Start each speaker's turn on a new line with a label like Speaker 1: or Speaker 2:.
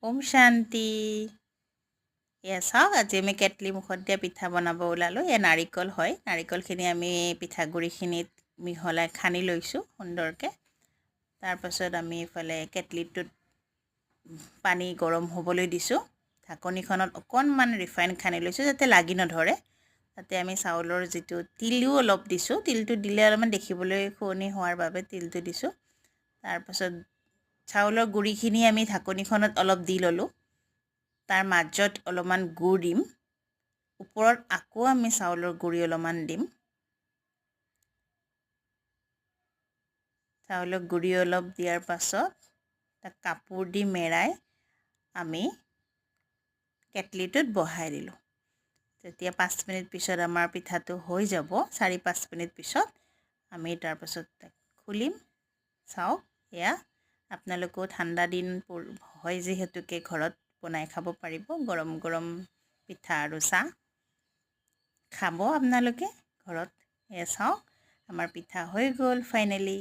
Speaker 1: ওম শান্তি। এয়া চাওক, আজি আমি কেটলি মুখত দিয়া পিঠা বনাব ওলালোঁ। এয়া নাৰিকল হয়। নাৰিকলখিনি আমি পিঠাগুড়িখিনিত মিহলাই সানি লৈছোঁ সুন্দৰকৈ। তাৰপাছত আমি ইফালে কেটলিটোত পানী গৰম হ'বলৈ দিছোঁ। ঢাকনিখনত অকণমান ৰিফাইন সানি লৈছোঁ, যাতে লাগি নধৰে। তাতে আমি চাউলৰ যিটো তিলো অলপ দিছোঁ। তিলটো দিলে অলপমান দেখিবলৈ শুৱনি হোৱাৰ বাবে তিলটো দিছোঁ। তাৰপাছত চাউলৰ গুড়িখিনি আমি ঢাকনিখনত অলপ দি ল'লোঁ। তাৰ মাজত অলপমান গুড় দিম। ওপৰত আকৌ আমি চাউলৰ গুড়ি অলপমান দিম। চাউলৰ গুড়ি অলপ দিয়াৰ পাছত তাক কাপোৰ দি মেৰাই আমি কেটলিটোত বহাই দিলোঁ। তেতিয়া 5 মিনিট পিছত আমাৰ পিঠাটো হৈ যাব। 4-5 মিনিট পিছত আমি তাৰপাছত তাক খুলিম। চাওক এয়া, আপোনালোকেও ঠাণ্ডা দিন হয় যিহেতুকে ঘৰত বনাই খাব পাৰিব। গৰম গৰম পিঠা আৰু চাহ খাব আপোনালোকে ঘৰত। এয়া চাওক, আমাৰ পিঠা হৈ গ'ল ফাইনেলি।